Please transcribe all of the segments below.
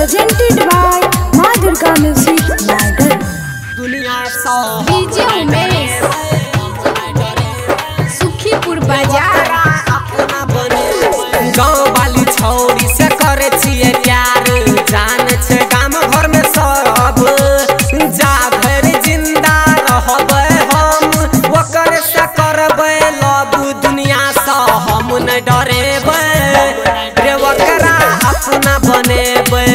Presented by Maa Durga Music Nagar. DJ Umesh Sukhipur बाजार। गाँव वाली छौरी से करे छियै प्यार, जान छै गाम घर में सब। जा भरि जिंदा रहबै हम, ओकर से करबै लव। दुनिया से हम नहि डरेबै रे, ओकरा अपना बनेबै।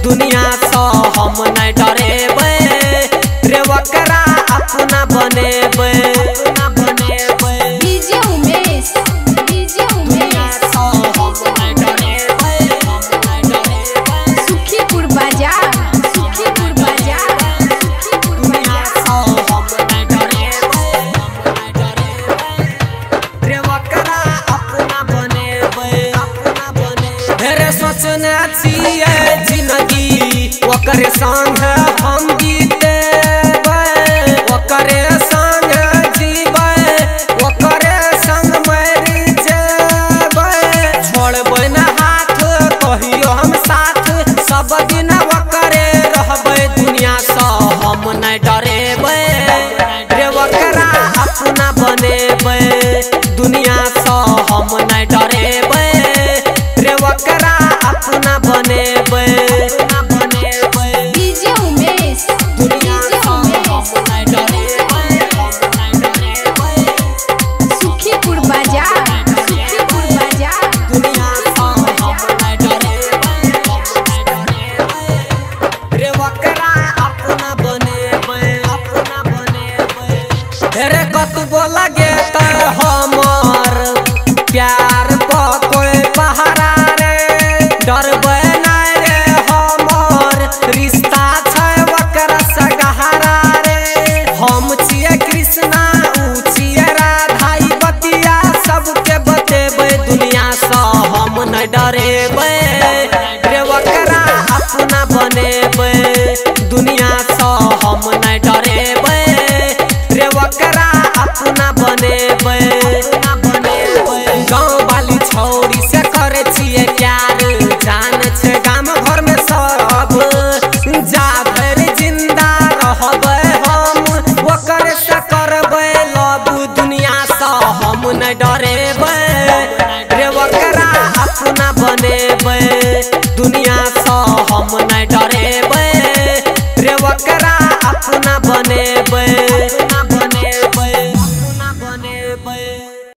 दुनिया से हम नहि डरेबै रे, ओकरा अपना बनेबै। डीजे उमेश, डीजे उमेश, सुखीपुर बाजार, सुखीपुर बाजार, सुखीपुर बाजार। सोचने छियै जिंदगी ओकरे संग हम बीतेबै, ओकरे संग जीबै, ओकरे संग मरि जेबै। छोड़बै न हाथ कहियो हम साथ, सब दिन ओकरे रहबै। दुनिया से हम नहि डरेबै रे, ओकरा अपना बनेबै। दुनिया से हम नहि डरेबै रे, ओकरा अपना बनेबै। डीजे उमेश, डीजे उमेश, सुखीपुर बाजार, सुखीपुर बाजार। रे कतबो लगे त हमर प्यार पर कोई पहरा रे, डरबै नहि रे हमर रिश्ता छै ओकरा से गहरा रे। हम छियै कृष्णा उ छियै राधा, ई बतिया सबके बतेबै। दुनिया से हम नहि डरेबै रे, ओकरा अपना बनेबै। दुनिया से हम नहि डरेबै रे, ओकरा अपना बनेबै। गाँव वाली छौरी से करे छियै प्यार, जान छै गाम घर में सब। जा भरि जिंदा रहबै हम, ओकर से करबै लव। दुनिया से हम नहि डरेबै रे, ओकरा अपना बनेबै। दुनिया